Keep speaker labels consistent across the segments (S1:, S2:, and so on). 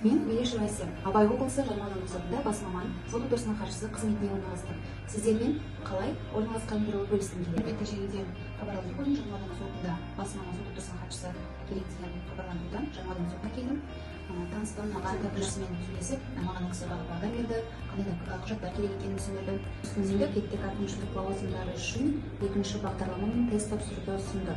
S1: Мен Мелешова Әсем, Абай облысы Жарма аудандық сотында бас маман, сот отырысының хатшысы қызметіне орналастым. Сіздермен қалай орналасқаным туралы бөліскім келеді. Әлеуметтік желіден хабарландыру көрдім, Жарма аудандық сотында бас маман, сот отырысының хатшысы керек деген хабарландырудан Жарма аудандық сотына келдім. Таныстым, маған әкімшісімен сөйлесіп, маған ол кісі бағдар берді, қандай да құжаттар керек екенін түсіндірді. Мемлекеттік әкімшілік лауазымдары үшін екінші бағдарлама мен тест тапсыруды ұсынды.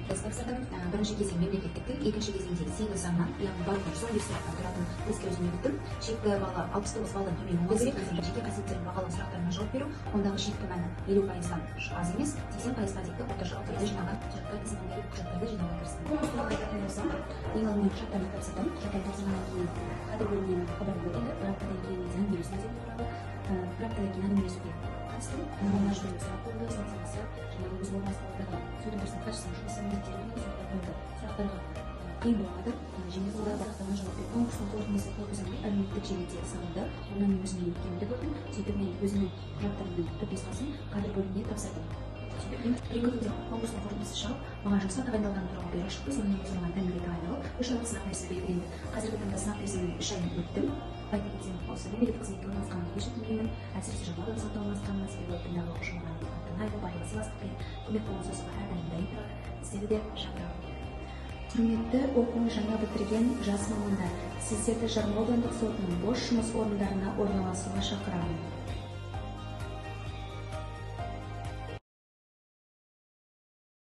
S1: Тест тапсырдым. Бірінші кезең мемлекеттік тіл, екінші кезеңде сегіз заңнан, яғни барлығы 115 сұрақтан тұратын тестке өзіме өттім. Шекті баллы 69 баллдан төмен болу керек. Жеке қасиеттерін бағалау сұрақтарына жауап беру, ондағы шекті мәні 50%-дан аз емес, 80%-ға дейінгі орташа ұпайды жинаған құжаттар тізімін беріп, құжаттарды жинауға кірістім. Конкурс туралы айтатын болсам, ең алдымен құжаттарды тапсырдым. Құжаттарды тапсырғаннан кейін кадр бөлімінен хабарлама келді. Бір аптадан кейін әңгімелесу өтетіні туралы, бір аптадан кейін әңгімелесуге қатыстым. Маған түрлі сұрақ қойылды, сот саласы, жаңағы өзім орналасқан ортадағы сот отырысының хатшысының жұмысы, міндеттері туралы сұрақтар қойылды. Сұрақтарға қиын болмады, жеңіл болды, сұрақтарына жауап бердім. Конкурстың қорытындысы көп ұзамай әлеуметтік желіде салынды. Онда мен өзімнің өткенімді көрдім. Сөйтіп мен өзімнің құжаттарымның түпнұсқасын кадр бөліміне тапсырдым. Сөйтіп мен 1-2 күнде конкурстың қорытындысы шығып, маған жұмысқа тағайындалғаным туралы бұйрық шықты. Сонымен қоса маған тәлімге тағайындалып, 3 айлық сынақ мерзімі белгіленді. Қазіргі таңда сынақ мерзімінің 3 айын өттім. Айта кетсем, осы мемлекеттік қызметке орналасқаныма еш өкінбеймін. Әсіресе Жарма аудандық сотына орналасқаныма, себебі бұндағы ұжым маған ұнайды, барлығы сыйластықпен көмек қолын созуға әрдайым дайын тұрады. Сіздерді де шақырамын. Құрметті оқуын жаңа бітірген жас мамандар, сіздерді Жарма аудандық сотының бос жұмыс орындарына орналасуға шақырамын.